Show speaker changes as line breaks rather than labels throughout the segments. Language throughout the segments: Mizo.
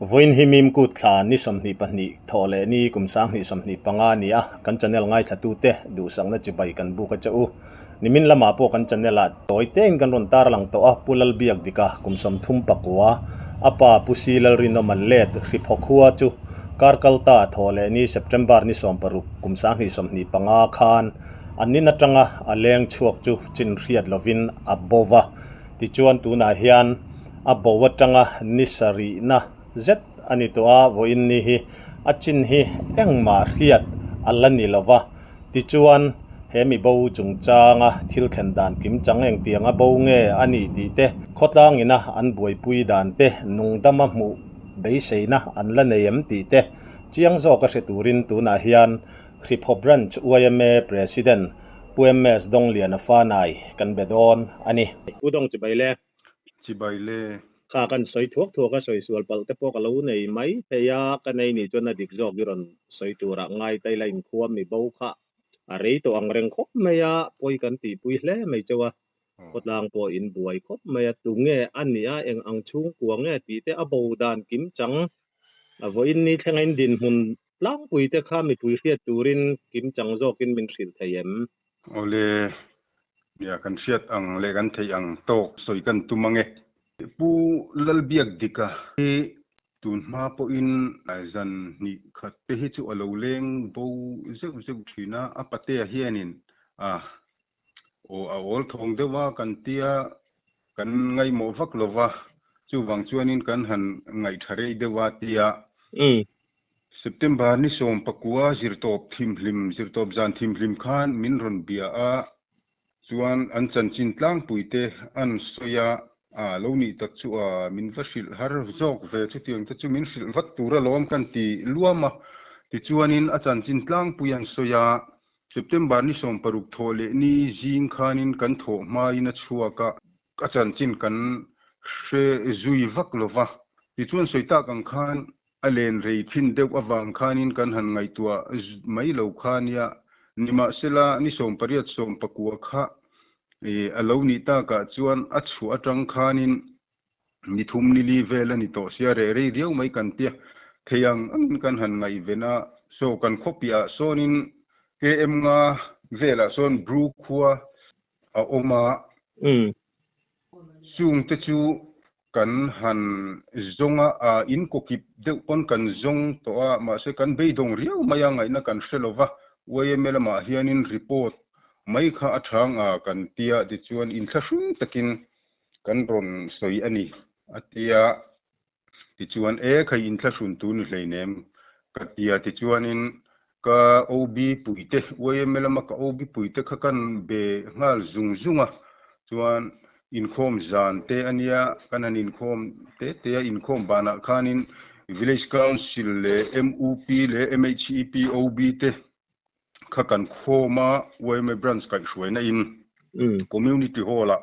Vawiin hi Mim Kut thla ni 22 thawh leh ni kum 2025 a ni a, kan channel ngaithlatute duhsakna chibai kan buk a che u. Nimin lamah pawh kan channel ah tawi tein kan rawn tarlang tawh a, Pu Lalbiak Dika kum 39, a pa Pu Si Lalrinawman let Hriphaw khua chu kar kal ta thawh leh ni September ni 16 kum 2025 khan an nin atanga a leng chhuak chu chin hriat lovin a bo va. Tichuan tunah hian a bo atanga ni sarihna zet a ni tawh a, vawiin ni hi a chin hi engmah hriat a la ni lo va. Tichuan he mi bo chungchanga thil thlen dan kimchang engtianga bo nge a ni tih te, khawtlang ina an buaipui dan te, nungdama hmuh beiseina an la nei em tih te chiang zawka hre turin tunah hian Hriphaw Branch yma President Pu MS Dongliana Fanai kan be dawn a ni. Pu Dong chibai le.
Chibai le.
Kha kan sawi thuak thuak a, sawi sual palh te pawh ka lo nei mai thei a, ka nei nih chuan a dik zawk i rawn sawi turah ngai ta ila inkhua mi bo kha a rei tawh ang reng khawp mai a, pawi kan tihpui hle mai chauh a, khawtlang pawh in buai khawp mai a, tunge a nih a, eng ang chhungkua nge tih te a bo dan kim chang a vawiin ni thlenga in dinhmun Tlangpui te kha mipui hriat turin kimchang zawkin min hrilh thei em?
Awle, nia kan hriat ang leh kan theih ang tawk sawi kan tum ange. Pu Lalbiakdika hi tun hma pawhin zan hnih khat te hi chu a lo leng bo zeuh zeuh thin a, a patea hianin a aw a awl thawng deuh a kan tia kan ngaihmawh vak lo va, chuvang chuanin kan han ngaihtha rei deuh a tia. September ni 19 zirtawp thimhlim, zirtawp zan thimhlim khan min rawn bia a, chuan an chanchin tlangpui te an sawi a, a lo nih tak chu a min va hrilh har zawk ve, chutiang te chu min hrilh vat tur alawm kan ti luam a, tichuanin a chanchin tlangpui an sawi a, September ni 16 thawh leh ni zing khanin kan thawh hmain a chhuak a, a chanchin kan hre zui vak lo va, tichuan sawi tak ang khan a len rei thin deuh avang khanin kan han ngaihtuah mai lo kha nia, nimahsela ni 18 19 kha a lo nih takah chuan a chhuah atang khanin ni thum ni li vel a ni tawh sia, reh rei riau mai kan tia thei ang angin kan han ngaihven a, saw kan khawpiah sawnin KM nga velah sawn Bru khua a awm a, chungte chu kan han zawng a, a in kawkip deuh pawn kan zawng tawh a, mahse kan beidawng riau mai a, ngaihna kan hre lo va, yma lamah hianin report mai kha a chhang a kan tia, tichuan inthlahrung takin kan rawn sawi a ni a tia, tichuan e khai inthlahrun tu ni hleinem ka tia, tichuanin ka OB puite yma lama ka OB puite kha kan be nghal zung zung a, chuan inkhawm zan te a nia, kan han inkhawm te te a, inkhawm banah khanin Village Council leh MUP leh MHEP OB te kha kan khawm a, yma branch kaihhruaina in community hall ah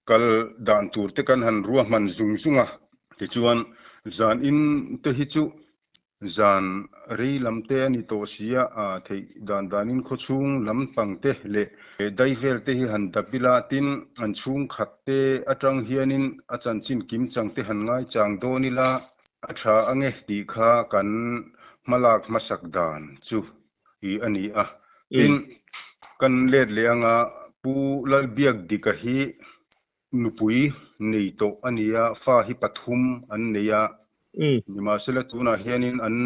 kal dan tur te kan han ruahman zung zung a, tichuan zan in te hi chu zan rei lam te a ni tawh si a, theih dan danin khawchhung lam pang te leh dai vel te hi han dap ila, tin an chhungkhat te atang hianin a chanchin kimchang te han ngaichang dawn ila A tha ange tih kha kan hmalak hmasak dan chu i a ni a. Tin, kan let leh anga Pu Lalbiakdika hi nupui nei tawh a ni a, fa hi pathum an nei a. Nimahsela tunah hianin an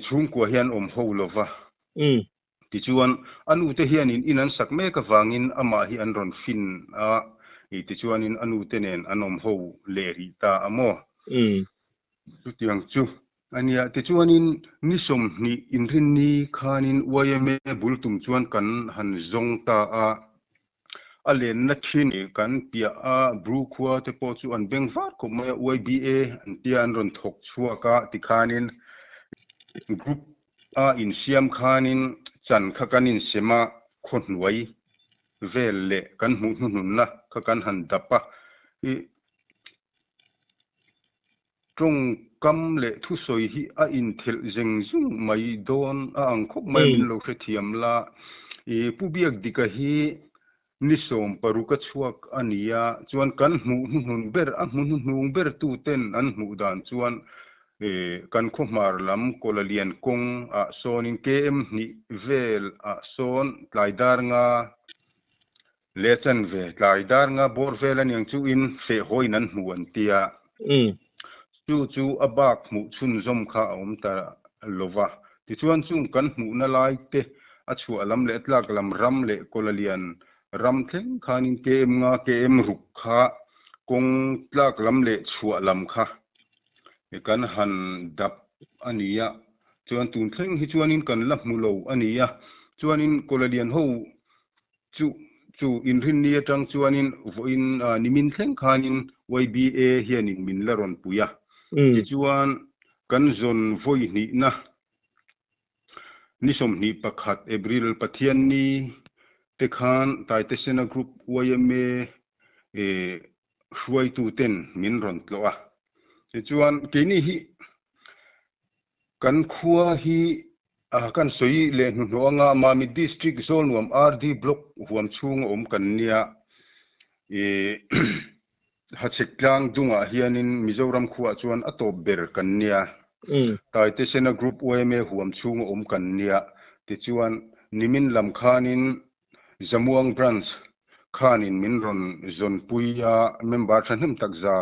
chhungkua hian awm ho lova. Tichuan, a nute hianin in an sak mek avangin amah hi an rawn fin a, tichuanin a nute nen an awm ho leh rih ta a maw? Chutiang chu a nia. Tichuanin ni 20 inrinni khanin yma bul tum chuan kan han zawng ta a, a lenna thin kan piah a, Bru khua te pawh chu an beng var khawp mai a, YBA an tia an rawn thawk chhuak a, tikhanin group a insiam khanin chan kha kan insem a, khaw hnuai vel leh kan hmuh hnuhnunna kha kan han dap a, i tawngkam leh thusawi hi a inthelh zeng zung mai dawn a ang khawp mai a, min lo hrethiam la, i Pu Biakdika hi. Ni 16 a chhuak a ni a, chuan kan hmuh hnuhnun ber, a hmu hnuhnung ber tu ten an hmuh dan chuan kan khaw hmar lam Kawlalian kawng ah sawnin KM hnih vel ah sawn tlai dar nga leh chanve tlai dar nga bawr vel aniang chu in feh hawiin an hmu an tia. Chu chu a bak hmuh chhunzawm kha a awm ta lo va. Tichuan chung kan hmuhna lai te a chhuah lam leh tlak lam ram leh Kawlalian ram thleng khanin KM nga KM ruk kha kawng tlak lam leh chhuah lam kha kan han dap a ni a. Chuan tun thleng hi chuanin kan la hmu lo a ni a. Chuanin Kawlalian ho Chu chu inrinni atang chuanin vawiin nimin thleng khanin YBA hianin min la rawn pui a. Tichuan kan zawn vawi hnihna ni 21 April Pathianni te khan Taitesena Group yma hruaituten min rawn tlawh a. Tichuan keini hi kan khua hi A kan sawi leh hnuhnawh anga Mamit District Zawlnuam RD Block huam chhunga awm kan nia. Ih Hachhek tlang dungah hianin Mizoram khuaah chuan a tawp ber kan nia. Taitesena Group yma huam chhunga awm kan nia. Tichuan nimin lam khanin Zamuang Branch khanin min rawn zawnpui a, member thahnem tak za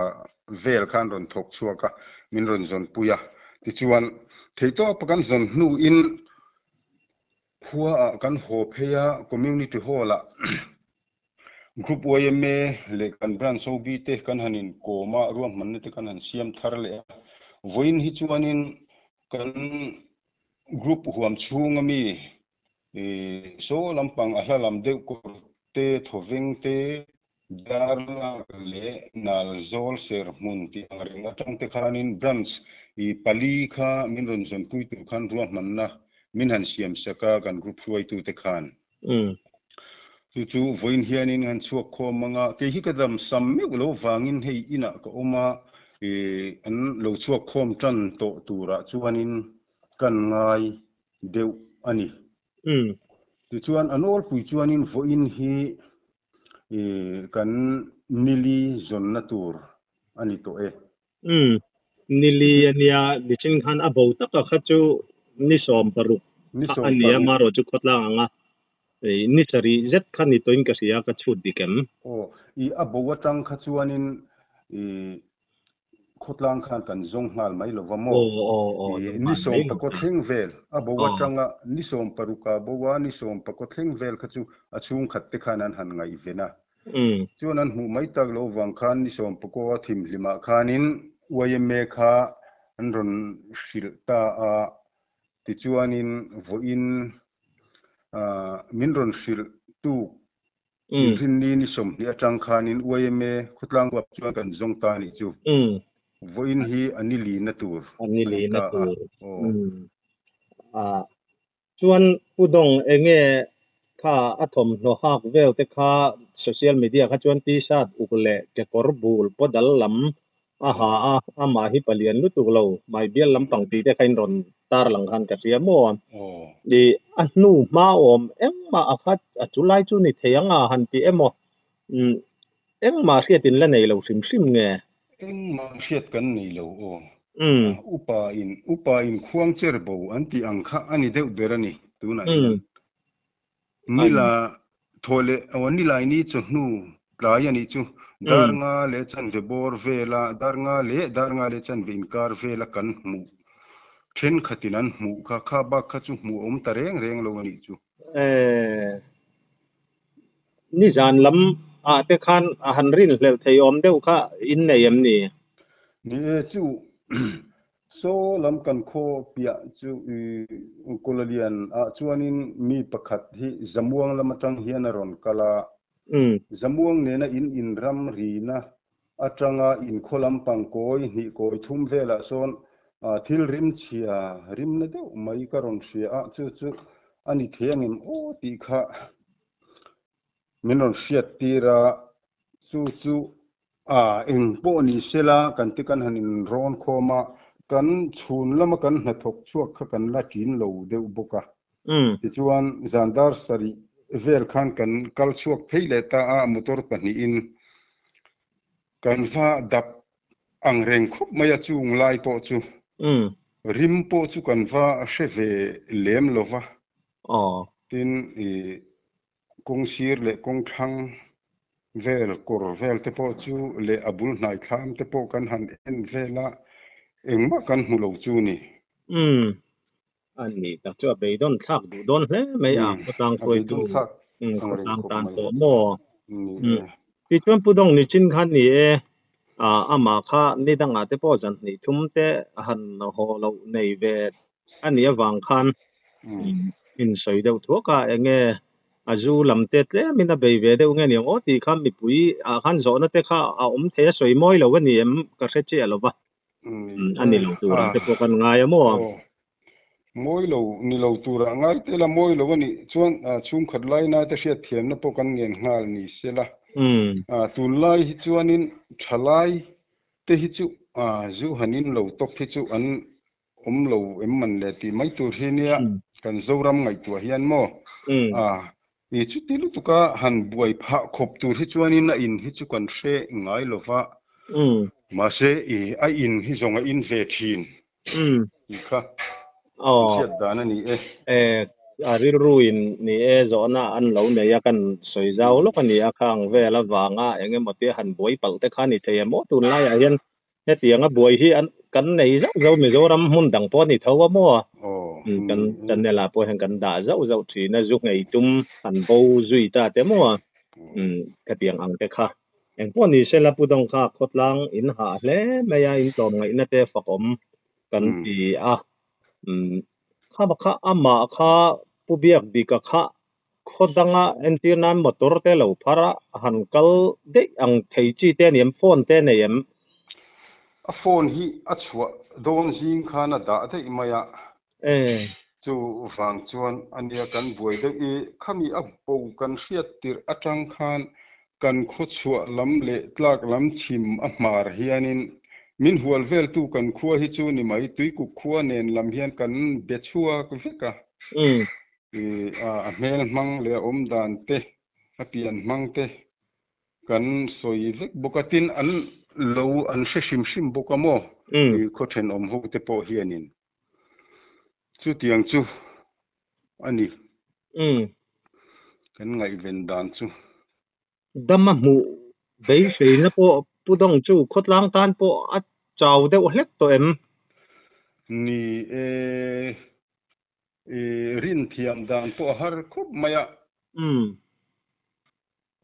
vel khan rawn thawk chhuak a, min rawn zawnpui a. Tichuan, theihtawpa kan zawn hnuin khuaah kan haw phei a, Community Hall-ah Group yma leh kan Branch OB te kan han inkawm a, ruahmanna te kan han siam thar leh a. Vawiin hi chuanin kan Group huam chhunga mi I saw lampang a hla lam deuh kawr te, thawveng te, dar lak leh nal zawl ser hmun tih ang reng atang te khanin branch i pali kha min rawn zawnpui tur khan ruahmanna min han siam sak a kan group hruaitu te khan. Chu chu vawiin hianin han chhuak khawm ang a, kei hi ka dam sam meuh lo vangin hei inah ka awm a, i an lo chhuak khawm tan tawh turah chuanin kan ngai deuh a ni. Tichuan a nawlpui chuanin vawiin hi kan nili zawnna tur a ni tawh e.
Umm, nili a nia, nichin khan a bo taka kha chu ni 16 kha a nia, marawh chu khawtlang anga ni sarih zet kha ni tawhin ka hria, ka chhut dik em?
Aw, i a bo atang kha chuanin i Khawtlang khan kan zawng nghal mai lo va maw? I ni 11 thleng vel a bo atanga ni 16 a bo a, ni 11 thleng vel kha chu a chhungkhat te khan an han ngaihven a. Chuan an hmuh mai tak loh vang khan ni 19 a thimhlimah khanin yma kha an rawn hrilh ta a, tichuanin vawiin min rawn hrilh tuk Inrinni ni 20 atang khanin yma khawtlang huap chuan kan zawng ta anih chu. Vawiin hi a ni lina tur
a ni ta a. Aw. Chuan Pu Dawng enge kha a thawmhnaw hak vel te kha social media kha chuan t-shirt uk leh kekawr bul pawdal lam A ha a, amah hi palian lutuk lo, mai bial lampang tih te kha in rawn tar lang khan ka hria maw? I a hnu hma awm engmah a khat a chu lai chu ni thei ang a han ti emaw? Umm engmah hriat in la nei lo hrim hrim nge?
Engmah hriat kan nei lo aw. Upa in upa in khuang cher bo an tih ang kha a ni deuh ber a ni tunah hian. Nila thaw leh aw nilai ni chawhnu tlai a nih chu dar nga leh chanve bawr vela dar nga leh dar nga leh chanve inkar vela kan hmuh thenkhatin an hmuh kha kha bak kha chu hmuh a awm ta reng reng lo a nih chu.
Eh nizan lam ah te khan a han rinhlelh thei awm deuh kha in nei em ni?
Ni e chu Saw lam kan khaw piah chu i Kawlalian ah chuanin mi pakhat hi Zamuang lam atang hian a rawn kal a. Zamuang nena in inram rina atanga in khaw lampang kawi hnih kawi thum velah sawn thil rim chhia rimna deuh mai ka rawn hria a, chu chu a ni thei angem aw tih kha min rawn hriat tir a, chu chu A, eng pawh ni sela kan ti kan han inrawn khawm a, kan chhun lama kan hnathawk chhuak kha kan la ṭin lo deuh bawk a. Tichuan, zan dar sarih vel khan kan kal chhuak phei leh ta a, motor pahnihin kan va dap ang reng khawp mai a chung lai pawh chu. Rim pawh chu kan va hre ve lem lo va. Tin, ih kawng sir leh kawng thlang vel kawr vel te pawh chu leh a bul hnai thlam te pawh kan han en vel a, engmah kan hmu lo chu ni.
Umm. A ni tak chu a beidawn thlak duh dawn hle mai a, khawtlang hruaitu khawtlang tan pawh maw? Tichuan Pu Dawng nichin khan ni e, amah kha ni dangah te pawh zan hnih thum te han haw loh nei ve a nih avang khan insawi deuh thuak a, enge a zu lam te tlemin a bei ve deuh nge ni ang aw tih kha mipui ah khan zawhna te kha a awm thei a, sawi mawi lo a ni em ka hre chiah lo va. A ni lo tur ang te pawh kan ngai a maw?
Aw, mawi lo, ni lo turah ngai tel a, mawi lo a nih chuan chhungkhat laina te hriatthiamna pawh kan ngen nghal ni se la. Tunlai hi chuanin thalai te hi chu zu han in lo tawp hi chu an awm lo em man le tih mai tur hi nia kan Zoram ngaihtuah hian maw? I chuti lutuka han buai phah khawp tur hi chuanin a in hi chu kan hre ngai lo va, mahse i a in hi zawng a in ve thin tih kha kan hriat dan a ni e.
E, a rilruin ni e zawhna an lo nei a, kan sawi zau lawk a ni a, khang vel avanga eng emaw tia han buai palh te kha a ni thei em aw tunlaiah hian Hetianga buai hi an kan nei zauh zauh Mizoram hmun dang pawh a ni tho a maw? Kan channel ah pawh hian kan dah zauh zauh thin a, zu nghei tum han bo zui ta te maw? Hetiang ang te kha. Engpawh ni sela Pu Dawng kha khawtlang in hah hle mai a, in tlawmngaihna te fakawm kan ti a. Kha kha amah kha Pu Biakbika kha Khaw danga entir nan motor te lo phar a, han kal daih ang thei chi te a ni em? Phone te a nei em?
A phone hi a chhuah dawn zing khan a dah daih mai a. Chu vang chuan a nia kan buai deuh i, khami a bo kan hriat tirh atang khan kan khaw chhuah lam leh tlak lam chhim a hmar hianin min hual veltu kan khua hi chu ni mai, Tuikuk khua nen lam hian kan be chhuak vek a. A hmel hmang leh a awm dan te, a pian hmang te kan sawi vek bawk a, tin an lo an hre hrim hrim bawk a maw? Khaw thenawm ho te pawh hianin chutiang chu a ni kan ngaihven dan chu.
Dama hmuh beiseina pawh Pu Dawng chu khawtlang tan pawh a chau deuh hlek tawh em?
Ni e, I rinthiam dan pawh a har khawp mai a.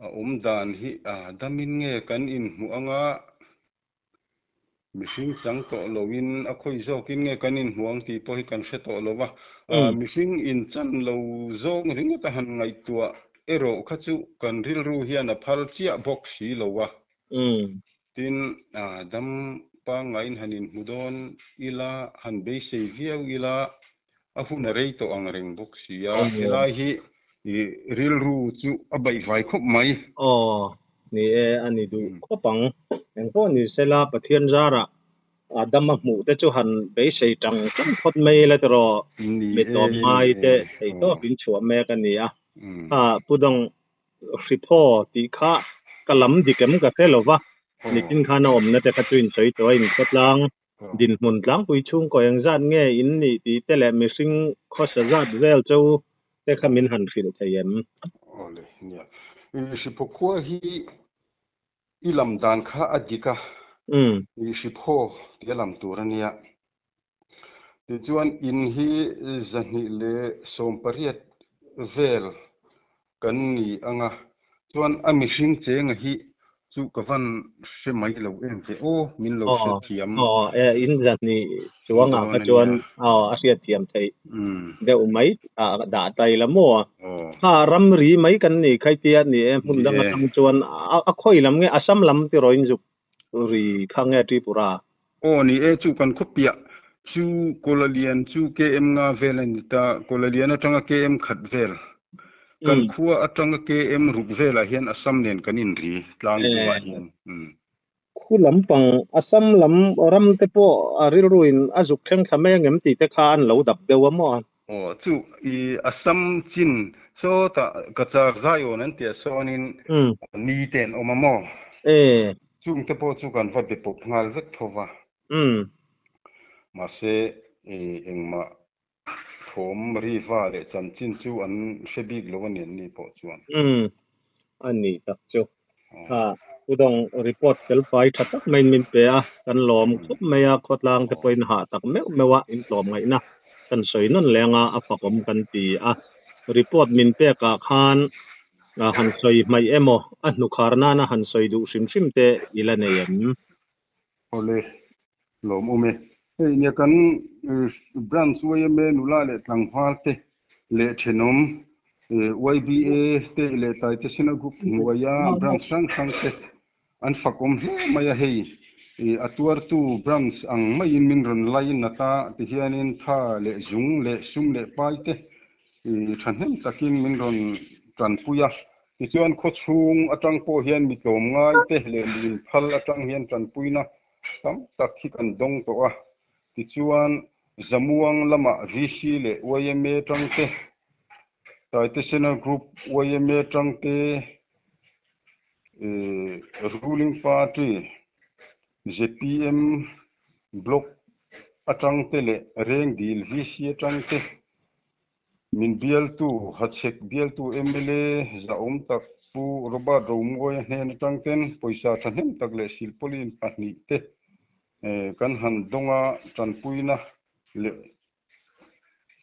A awm dan hi a damin nge kan inhmuh anga mihring chang tawh loin a khawi zawkin nge kan inhmuh ang tih pawh hi kan hre tawh lo va. Mihring inchan lo zawng ringawt a han ngaihtuah erawh kha chu kan rilru hian a phal chiah bawk si lo a. Tin, dam pangngaiin han inhmu dawn ila, han beisei viau ila, a hun a rei tawh ang reng bawk si a, helai hi rilru chu a baihvai khawp mai.
Aw, ni e, a ni duh khawp ang. Engpawh ni sela, Pathian zarah dam a hmuh te chu han beisei tang tang phawt mai ila tiraw, mi tlawm ngai te theihtawp in chhuah mek a ni a. Kha Pu Dawng Hriphaw tih kha ka lam dik em ka hre lo va, nitin khan a awmna te kha chu insawi tawh a, inkhawtlang dinhmun tlangpui chhungkaw engzat nge in nih tih te leh mihring khawsa zat vel chu te kha min han hrilh thei em?
Awle, nia. Hriphaw khua hi i lam dan kha a dik a, Hriphaw tih a lam tur a nia. Tichuan in hi 218 vel kan ni ang a, chuan a mihring chenga hi chu ka van hre mai lo em ve aw, min lo hrethiam.
Aw e, in 200 chuangah kha chuan aw a hriatthiam theih deuh mai dah ta ila maw? Kha ramri mai kan ni khaitia ni e, hmun dang atang chuan a khawi lam nge Assam lam tiraw in zuk ri kha nge Tripura?
Aw ni e, chu kan khawpiah chu Kawlalian chu KM nga vel a ni ta, Kawlalian atanga KM khat vel, kan khua atanga KM ruk velah hian Assam nen kan inri tlang chungah hian.
Khu lampang Assam lam ram te pawh a rilruin a zuk thleng thla mai angem tih te kha an lo dap deuh a maw?
Aw chu i Assam chin Sawtah Cachar Zion an tih ah sawnin ni te an awm a maw? Chungte pawh chu kan va be pawp nghal vek tho va. Mahse engmah thawm riva leh chanchin chu an hre bik lo a ni an ni pawh chuan.
A nih tak chu. Kha Udawng report fel fai tha tak maiin min pe a, kan lawm khawp mai a, khawtlang te pawhin hah tak meuh meuh a, intlawm ngaihna kan sawi nawn leng a, a fakawm kan ti a. Report min pek ah khan han sawi hmaih emaw, a hnukhar nana han sawi duh hrim hrim te i la nei em?
Awle, lawmawm e. Hei nia kan branch YMA nula leh tlangval te leh thenawm YBA te leh Taite Sena Group hnuaia branch hrang hrang te an fakawm hle mai a hei. A tuartu branch ang maiin min rawn lainat a tihianin tha leh zung leh sum leh pai te thahnem takin min rawn tanpui a. Tichuan khawchhung atang pawh hian mi tlawmngai te leh mi inphal atang hian tanpuina tam tak hi kan dawng tawh a. Tichuan Zamuang lamah VC leh yma tang te, Taitesena Group yma tang te, Ruling Party zpm Block atang te leh Rengdil VC atang te, Min bialtu, Hachhek bialtu mla zahawm tak Pu Robert Romawia hnen atang ten pawisa thahnem tak leh silpawlin pahnih te kan han dawng a, tanpuina leh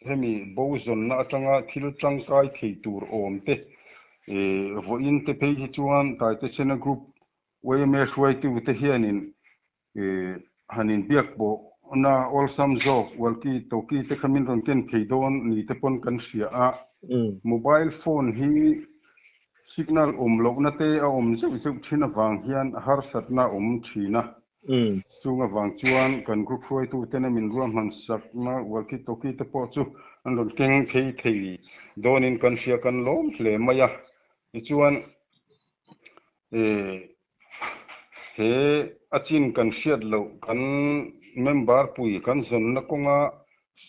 hemi bo zawnna atanga thil tangkai thei tur awm te vawiin te phei hi chuan Taitesena Group yma hruaitute hianin han inbiak pawh na awlsam zawk walkie talkie te kha min rawn ken thei dawn ni te pawn kan hria a, mobile phone hi signal awm lohna te a awm zeuh zeuh thin avang hian harsatna a awm thin a, chung avang chuan kan group hruaitu tena min ruahman sakna walkie talkie te pawh chu an rawn keng phei thei dawnin kan hria kan lawm hle mai a, tichuan He a chin kan hriat loh kan member pui kan zawnna kawnga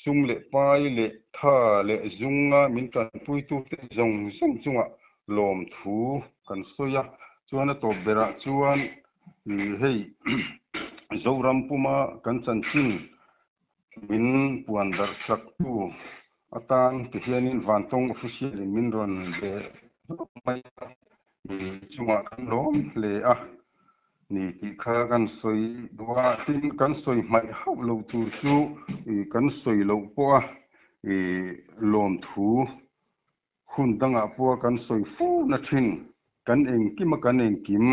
sum leh pai leh tha leh zunga min tanpuitute zawng zawng chungah lawmthu kan sawi a. Chuan a tawp berah chuan hei Zoram puma kan chanchin min puan darh saktu atan tihianin Vantawng official in min rawn be hlauh mai a. Chungah kan lawm hle a ni tih kha kan sawi duh a, tin kan sawi hmaih hauh lo tur chu kan sawi loh pawh a lawmthu hun dangah pawh kan sawi fo na thin. Kan engkim a kan engkim,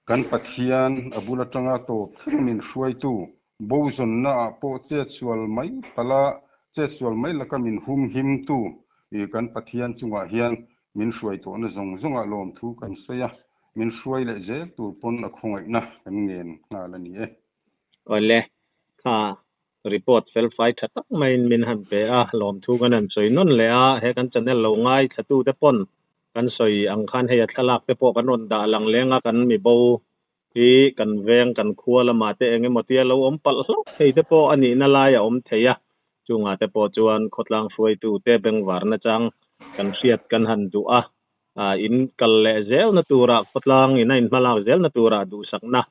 kan Pathian a bul atanga tawp thleng min hruaitu, bo zawnna ah pawh chetsual mai pala chetsual mai laka min humhimtu kan Pathian chungah hian Min hruai tawhna zawng zawngah lawmthu kan sawi a, min hruai leh zel tur pawn a khawngaihna kan ngen nghal a ni e.
Awle, kha report fel fai tha tak maiin min han pe a, lawmthu kan han sawi nawn leh a, he kan channel lo ngaithlatute pawn kan sawi ang khan hei a thlalak te pawh kan rawn dah lang leng a, kan mi bo hi kan veng kan khua lamah te eng emaw tia lo awm palh hlauh thei te pawh a nihna lai a awm thei a, chungah te pawh chuan khawtlang hruaitu te bengvarna chang kan hriat kan han duh a, in kal leh zelna turah khawtlang in a inhmalak zelna turah duhsakna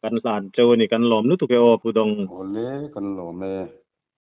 kan hlan cheu a ni, kan lawm lutuk e aw Pu Dawng.
Awle, kan lawm e.